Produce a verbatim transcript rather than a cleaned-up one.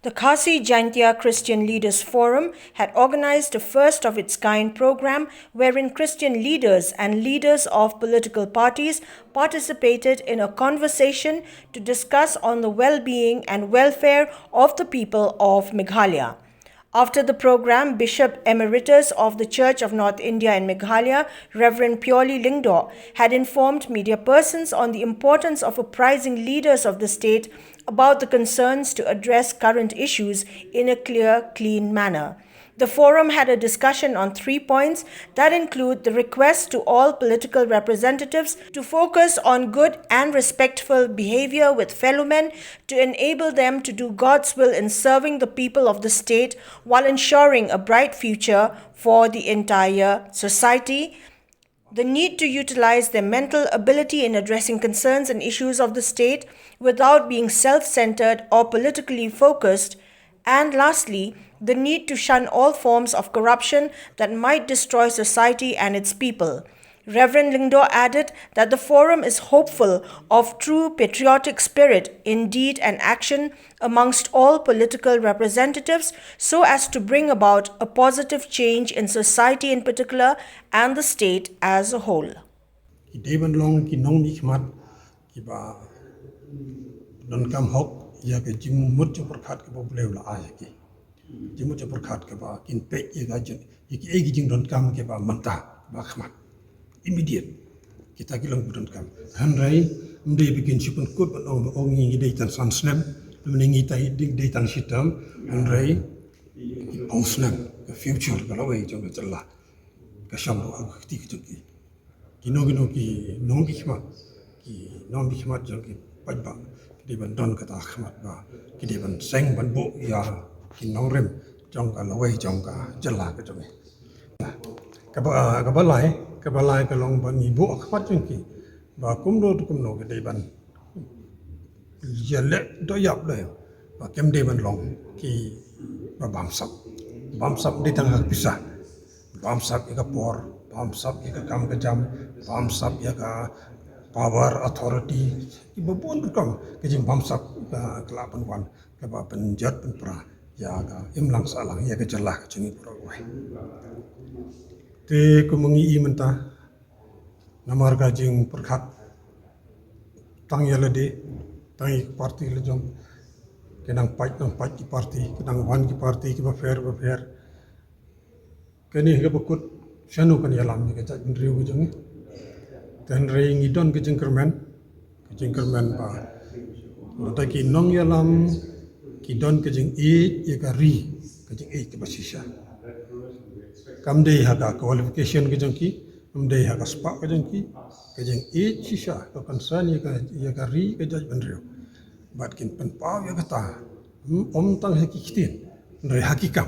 The Khasi Jaintia Christian Leaders Forum had organized a first of its kind program wherein Christian leaders and leaders of political parties participated in a conversation to discuss on the well-being and welfare of the people of Meghalaya. After the program, Bishop Emeritus of the Church of North India in Meghalaya, Reverend Pyoli Lyngdoh, had informed media persons on the importance of apprising leaders of the state about the concerns to address current issues in a clear, clean manner. The forum had a discussion on three points that include the request to all political representatives to focus on good and respectful behavior with fellow men to enable them to do God's will in serving the people of the state while ensuring a bright future for the entire society. The need to utilize their mental ability in addressing concerns and issues of the state without being self-centered or politically focused. And lastly, the need to shun all forms of corruption that might destroy society and its people. Reverend Lyngdoh added that the forum is hopeful of true patriotic spirit in deed and action amongst all political representatives so as to bring about a positive change in society in particular and the state as a whole. Ki dei ban long ki nongmihkhmat kiba donkam hok ïa ka jingmut jingpyrkhat kaba U Blei u la ai ïa ki. Jingmut jingpyrkhat kaba kin peit ïa ka jing ïa ki ei ki jingdonkam kiba mynta ba khmat. Immediate. Kita ki long kiba donkam. Hynrei ym dei ba kin shu pynkut ban ong ba ong ngi dei tang san snem. Lymne ngi dei tang shi term. Hynrei ki phew snem ka future ka lawei jong ka jylla. Ka shong ruh ha ka kti ka jong ki. Kino kino ki nongmihkhmat ki nongmihkhmat jong ki paidbah ki dei ban don kata ka khmat ba ki dei ban seng ban buh ïa ki nongrim jong ka lawei jong ka jylla ka jong ngi. Kaba kaba lai kaba lai ka long ban ngi buh khmat jong ki ba kumno kumno ki dei ban ïaleh doh ïap doh ïap ba kim dei ban long kiba bamsap. Bamsap dei tang ha ka pisa. Bamsap ïa ka por, bamsap ïa ka kam ka jam, bamsap ïa ka power, authority. Kiba bun rukom ka jingbamsap ka lah ban wan kaba pynjot pynpra ïa ka imlang sahlang ïa ka jylla ka jong ngi baroh kawei. Te kum ngi i mynta namar ka jingpyrkhat tang ïa lade, tang ïa ki parti la jong, ki nang pait nang pait ki parti, ki nang wan ki parti kiba pher ba pher. Kane kaba kut shano kan ïalam ïa ka jaitbynriew ka jong ngi. Te hynrei ngi don ka jingkyrmen, ka jingkyrmen ba mynta ki nongïalam ki don ka jingïeit ïa ka ri, ka jingïeit kaba shisha. Kam dei ha ka qualification ka jong ki, kam dei ha ka spah ka jong ki, ka jingïeit shisha, ka concern ïa ka ïa ka ri ka jaitbynriew. Bad kin pynpaw ïa kata, ym tang ha ki ktien, hynrei ha ki kam.